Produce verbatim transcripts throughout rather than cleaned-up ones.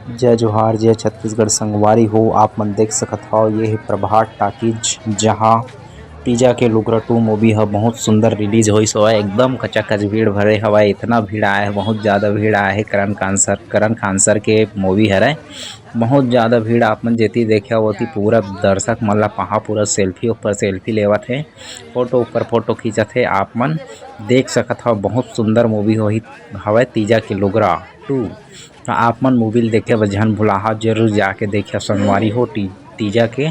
जय जोहार, जय छत्तीसगढ़ संगवारी हो। आप मन देख सकत हव, ये हे प्रभात टॉकीज, जहां तीजा के लुगरा टू मूवी ह बहुत सुंदर रिलीज होइस हवय। एकदम कचाकच भीड़ भरे हवय, इतना भीड़ आए हे, बहुत ज़्यादा भीड़ आए हे। करण कांसर, करण कांसर के मूवी हरय, बहुत ज़्यादा भीड़। आप मन जेती देखे ओती पूरा दर्शक मन ला पहा, पूरा सेल्फी ऊपर सेल्फी लेवत हे, फोटो ऊपर फोटो खींचत हे। आप मन देख सकत हव, बहुत सुंदर मूवी होही हवय तीजा के लुगरा टू। त आप मन मूवी ल देखे बर झन भुलाहा, जरूर जाके देखिया संगवारी हो। टी-, तीजा के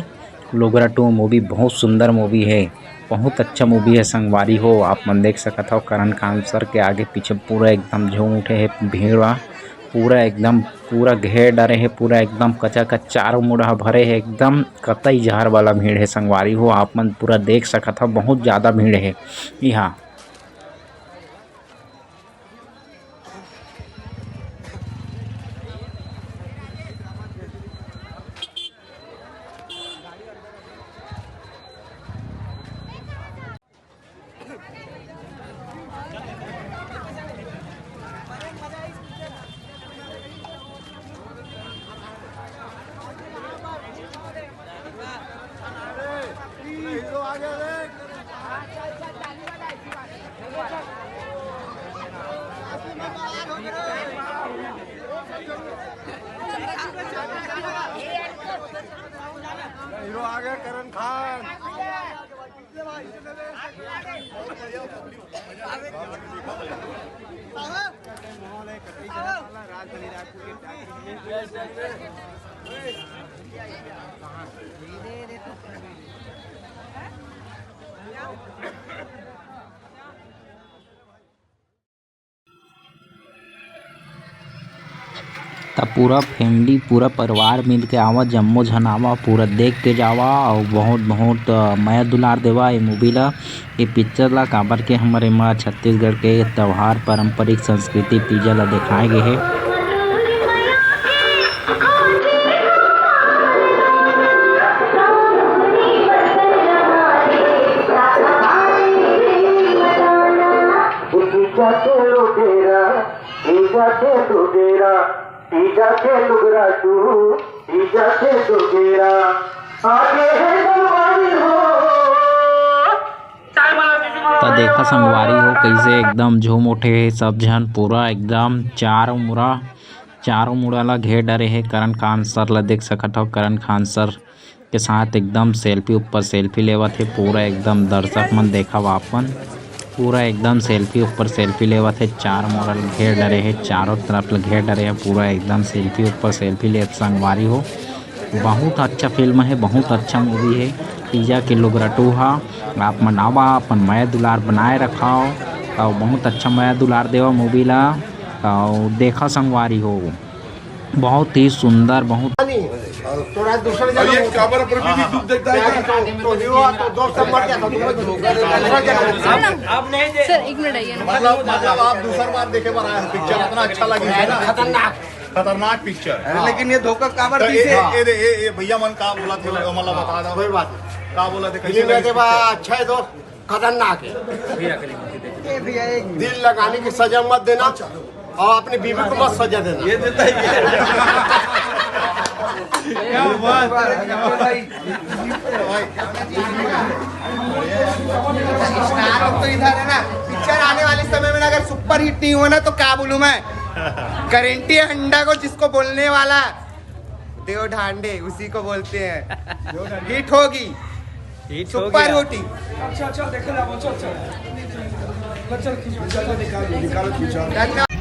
लुगरा टू मूवी बहुत सुंदर मूवी हे, बहुत अच्छा मूवी हे संगवारी हो। आप मन देख सकत हव करण कांसर के आगे पीछे पूरा एकदम झूम उठे हे भीड़ ह, पूरा एकदम पूरा घेर डरे हे, पूरा एकदम कचाकच चारों मुड़ा ह भरे हे, एकदम कतई जहर वाला भीड़ हे संगवारी हो। आप मन पूरा देख सकत हव, बहुत ज़्यादा भीड़ हे इहाँ। हीरो आ गया, करण खान। त पूरा फैमिली, पूरा परिवार मिल के आवा, जम्मो झन आवा, पूरा देख के जावा अउ बहुत बहुत, अ, मया दुलार देवा ए मूवी ला, ए पिक्चर ला, काबर के हमर एमा छत्तीसगढ़ के त्योहार, पारंपरिक संस्कृति, तीजा ला देखाए गे हे। तीजा के लुगरा, तीजा के लुगरा टू, तीजा के लुगरा, आगे हे दरबारी हो। त देखा संगवारी हो, कइसे एकदम झूम उठे हे सब झन, पूरा एकदम चारों मुड़ा, चारों मुड़ा ला घेर डरे हे। करण खान सर ला देख सकत हव, करण खान सर के साथ एकदम सेल्फी ऊपर सेल्फी लेवत हे। पूरा एकदम दर्शक मन देखव आप मन, पूरा एकदम सेल्फी ऊपर सेल्फी लेवत हे। चार मोड़ ल घेर डरे हे, चारों तरफ ल घेर डरे हे, पूरा एकदम सेल्फी ऊपर सेल्फी लेत संगवारी हो। बहुत अच्छा फिल्म हे, बहुत अच्छा मूवी हे तीजा के लुगरा टू हा। आप मन आवा, अपन मया दुलार बनाए रखाव, अउ बहुत अच्छा मया दुलार देवा मूवी ला, अउ देखा संगवारी हो। बहुत ही सुंदर, बहुत नहीं, थोड़ा दूसरे और जगह ये होता। काबर पर भी दुख देखता है। तो, तो हीरो तो दोस्त सब मर गया था, दूसरा जगह होता। अब नहीं दे। सर, एक मिनट आइए ना। मतलब, मतलब आप दूसर बार देखे बर आए हो पिक्चर, इतना अच्छा लगी है ना? खतरनाक। खतरनाक पिक्चर। अरे, लेकिन ये धोखा काबर तो पीछे? ए, ए, ए, ए, भैया मन का बोला थे, मतलब बता दो। कोई बात नहीं। का बोला थे, कैसे फिल्म लगी देखे बा, पिक्चर? अच्छा है दोस्त। खतरनाक है। ये भैया एक दिल लगाने की सजा मत देना और अपनी बीवी को मत सजा देना। ये देता है क्या? क्या बात है, क्या बात है। स्टार लोग तो इधर है ना, पिक्चर आने वाले समय में ना अगर सुपर हिट नहीं हुआ ना तो क्या बोलूं मैं, गारंटी है अंडा को जिसको बोलने वाला देव ढांडे उसी को बोलते हैं। हिट होगी। हिट सुपर होगी। अच्छा, अच्छा, देखो ना, वो चल, चल। चल, चल, खींच, खींच, निकाल, निकाल, खींच। धन्यवाद।